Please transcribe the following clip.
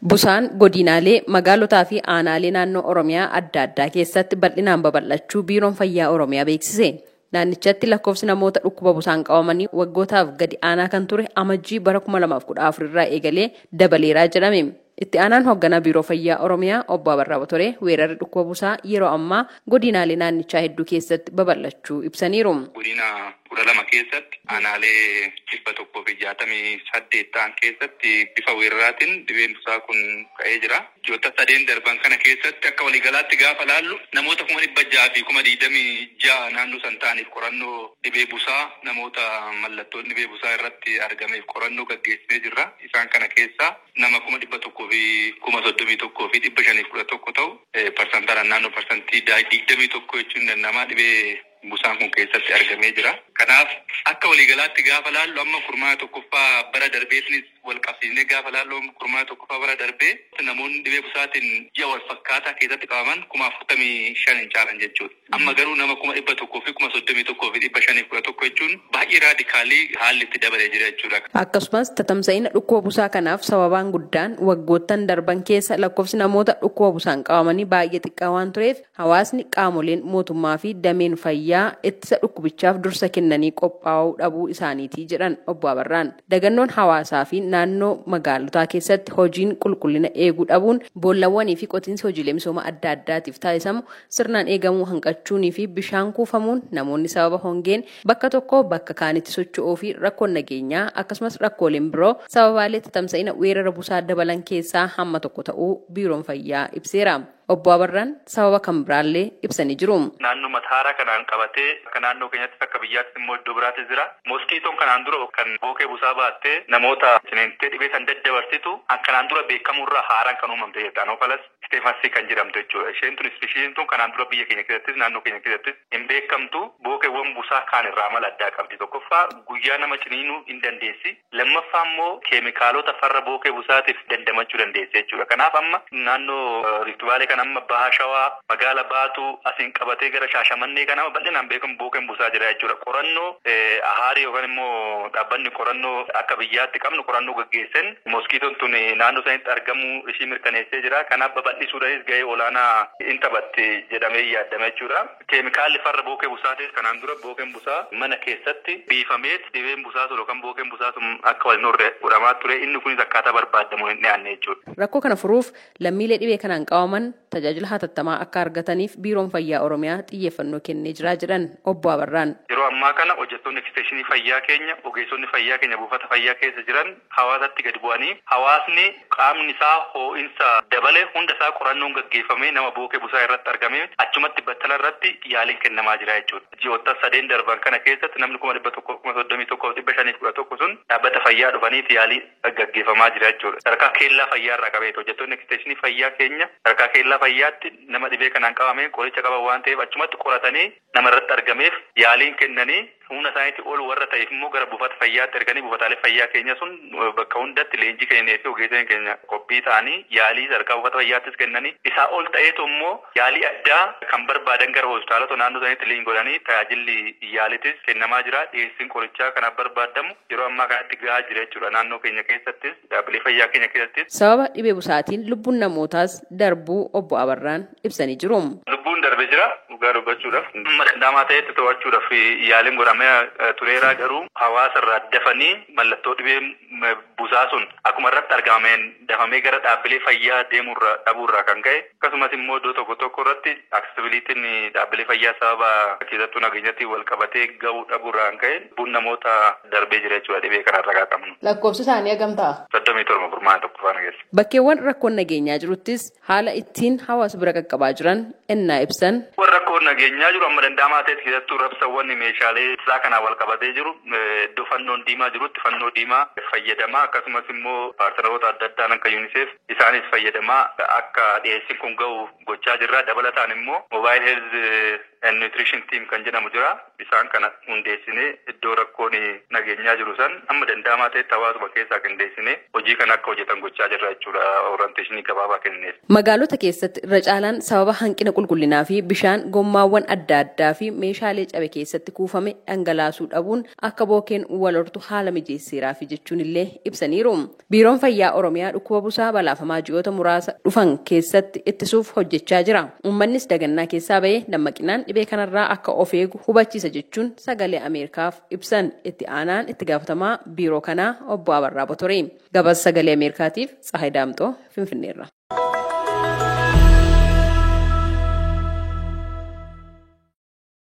Busaan godinaalee, magaalotaa fi aanaalee naannoo Oromiyaa adda addaa keessatti bal'inaan babal'achuu Biiroon Fayyaa Oromiyaa beeksise. Naannichatti lakkoofsi namoota dhukkuba busaan qabamanii waggootaaf gadi aanaa kan ture Amajjii bara 2014 irraa eegalee dabaleeraa jedhame. Itti aanaan hoogganaa Biiroo Fayyaa Oromiyaa Obbo Abarraa Botoree weerarri dhukkuba busaa yeroo ammaa godinaalee naannichaa hedduu keessatti babal'achuu ibsaniiru. Godina 12 keessatti aanaalee 168 ta'an keessatti bifa weeraraatiin dhibeen busaa kun ka'ee jira. Ji'oota sadeen darban kana keessatti akka waliigalaatti gaafa laallu namoota 626,000 naannoo san ta'aniif qorannoo dhibee busaa namoota mallattoon dhibee busaa irratti argameef qorannoo gaggeessinee jirra. Isaan kana keessaa nama 131,511 ta'u parsantaadhaan naannoo 21% jechuun danda'ama dhibee busaan kun keessatti argamee jira. Kanaaf akka waliigalaatti gaafa laallu amma kurmaana tokkoffaa bara darbeetinis wal qabsiisnee gaafa laallu amma kurmaana tokkoffaa bara darbee namoonni dhibee busaatiin ji'a wal fakkaataa keessatti qabaman 45,000 hin caalan jechuudha. Amma garuu nama 131,511 jechuun baay'ee raadikaalii haalli itti dabalee jira jechuudha. Akkasumas tatamsa'ina dhukkuba busaa kanaaf sababaan guddaan waggoottan darban keessa lakkoofsi namoota dhukkuba busaan qabamanii baay'ee xiqqaa waan tureef hawaasni qaamoleen mootummaa fi dameen fayyaa ittisa dhukkubichaaf dursa kennanii qophaa'uu dhabuu isaaniitii jedhan Obbo Abarraan. Dagannoon hawaasaa fi naannoo magaalotaa keessatti hojiin qulqullina eeguu dhabuun boollawwanii fi qotiinsi hojiilee misooma adda addaatiif taasisamu sirnaan eegamuu hanqachuunii fi bishaan kuufamuun namoonni sababa hongeen bakka tokkoo bakka kaanitti socho'uu fi rakkoon nageenyaa akkasumas rakkooleen biroo sababaalee tatamsa'ina weerara busaa dabalan keessaa hamma tokko ta'uu Biiroon Fayyaa ibseera. Obbo Abarraan sababa kan biraallee ibsanii jiru. Naannoo Mataaraa kanaan qabatee akka naannoo keenyatti akka biyyaatti immoo iddoo biraatti jira. Moskiitoon kanaan dura kan bookee busaa baattee namoota ciniintee dhibee san daddabarsitu kanaan dura beekamurraa haaraan kan uumamte jechuudha. Anoofalas Steefansii kan jedhamtu jechuudha. Isheen tun ispeeshiin tun kanaan dura biyya keenya keessattis naannoo keenya keessattis hin beekamtu. Bookeewwan busaa kaan irraa amala addaa qabdi. Tokkoffaa guyyaa nama ciniinuu hin dandeessi. Lammaffaa immoo keemikaalota farra bookee busaatiif dandamachuu dandeessi jechuudha. Kanaaf amma naannoo Rift Valley kana amma Baha Shawaa magaala Baatuu asiin qabatee gara Shaashamannee kana bal'inaan beekamu bookeen busaa jira jechuudha. Qorannoo ahaarii yookaan immoo dhaabbanni qorannoo akka biyyaatti qabnu qorannoo gaggeessan moskiitoon tun naannoo sanitti argamuu ishii mirkaneessee jira. Kanaaf babal'isuudhaanis gahee olaanaa in taphatti jedhamee yaadama jechuudha. Keemikaalli farra bookee busaatis kanaan dura bookeen busaa mana keessatti biifamee dhibeen busaa sun yookaan bookeen busaa sun akka wal hin horre godhamaa ture. Inni kunis akkaataa barbaadamu hin dhiyaanne jechuudha. Rakkoo kana furuuf lammiilee dhibee kanaan qabaman tajaajila hatattamaa akka argataniif Biiroon Fayyaa Oromiyaa xiyyeeffannoo kennee jira jedhan Obbo Abarraan. Yeroo ammaa kana hojjettoonni eksteeshinii fayyaa keenya, ogeessonni fayyaa keenya buufata fayyaa keessa jiran hawaasatti gadi bu'anii hawaasni qaamni isaa ho'insa dabale hunda isaa qorannoon gaggeeffamee nama bookee busaa irratti argame achumatti battala irratti yaaliin kennamaa jira jechuudha. Ji'oota sadeen darban kana keessatti namni 131,511 sun dhaabbata fayyaa dhufaniif yaalii gaggeeffamaa jira jechuudha. Sadarkaa keellaa fayyaa irraa qabeeti hojjettoonni eksteeshinii fayyaa keenya sadarkaa keellaa fayyaatti nama dhibee kanaan qabame qoricha qaban waan ta'eef achumatti qoratanii nama irratti argameef yaaliin kennanii humna isaaniitti ol warra ta'eef immoo gara buufata fayyaatti erganii buufataalee fayyaa keenya sun bakka hundatti leenjii kennee fi ogeessonni keenya qophii ta'anii yaalii sadarkaa buufata fayyaattis kennanii isaa ol ta'eetu immoo yaalii addaa kan barbaadan gara hospitaalota naannoo isaaniitti leenjii godhanii tajaajilli yaaliitis kennamaa jira. Dhiyeessiin qorichaa kanaaf barbaadamu yeroo ammaa kanatti gahaa jira jechuudha. Naannoo keenya keessattis dhaabbilee fayyaa keenya keessattis. Sababa dhibee busaatiin lubbuun namootaas darbuu Obbo Abarraan ibsanii jiru. Lubbuun darbee jira dhugaa dubbachuudhaaf. Amma danda'amaa ta'etti to'achuudhaaf yaaliin godhamee tureeraa garuu hawaasa irraa dafanii mallattoo dhibee busaa sun akkuma irratti argameen dafamee gara dhaabbilee fayyaa deemurra dhabuurraa kan ka'e akkasumas immoo iddoo tokko tokko irratti aksesibiliitiin dhaabbilee fayyaa sababa keessattuu nageenyatti wal qabatee ga'uu dhabuurraa kan ka'e lubbuun namoota darbee jira jechuudha dhibee kanarra kan qabnu. Lakkoofsi isaanii hagam ta'a? 37 kurmaana tokko faana keessa. Bakkeewwan rakkoon nageenyaa jiruttis haala ittiin hawaasa bira qaqqabaa jiran innaa ibsan. Rakkoon nageenyaa jiru amma danda'amaa ta'etti keessattuu rabsawwan meeshaalee isaa kanaan wal qabatee jiru iddoo fannoon diimaa jirutti fannoo diimaa fayyadamaa akkasumas immoo paartinaroota adda addaan akka UNICEF isaanis fayyadamaa akka dhiyeessiin kun ga'u gochaa jirra. Dabalataan immoo moobaayil heelz and Nutrition Team kan jedhamu jira. Isaan kana hundeessinee iddoo rakkoon nageenyaa jiru san amma danda'amaa ta'etti hawaasuma keessaa qindeessinee hojii kana akka hojjetan gochaa jirra jechuudha. Orienteeshinii gabaabaa kenneef. Magaalota keessatti irra caalaan sababa hanqina qulqullinaa fi bishaan gommaawwan adda addaa fi meeshaalee cabe keessatti kuufame dhangalaasuu dhabuun akka bookeen wal hortu haala mijeesseeraafi jechuun illee ibsaniiru. Biiroon Fayyaa Oromiyaa dhukkuba busaa balaafamaa ji'oota muraasa dhufan keessatti ittisuuf hojjechaa jira. Uummannis dagannaa keessaa bahee dammaqinaan dhibee kanarraa akka of eegu hubachiisa jechuun Sagalee Ameerikaaf ibsan itti aanaan itti gaafatamaa biiroo kanaa obbo Abarraa Botoree. Gabaasa Sagalee Ameerikaatiif Tsahaay Daamxoo Finfinneerra.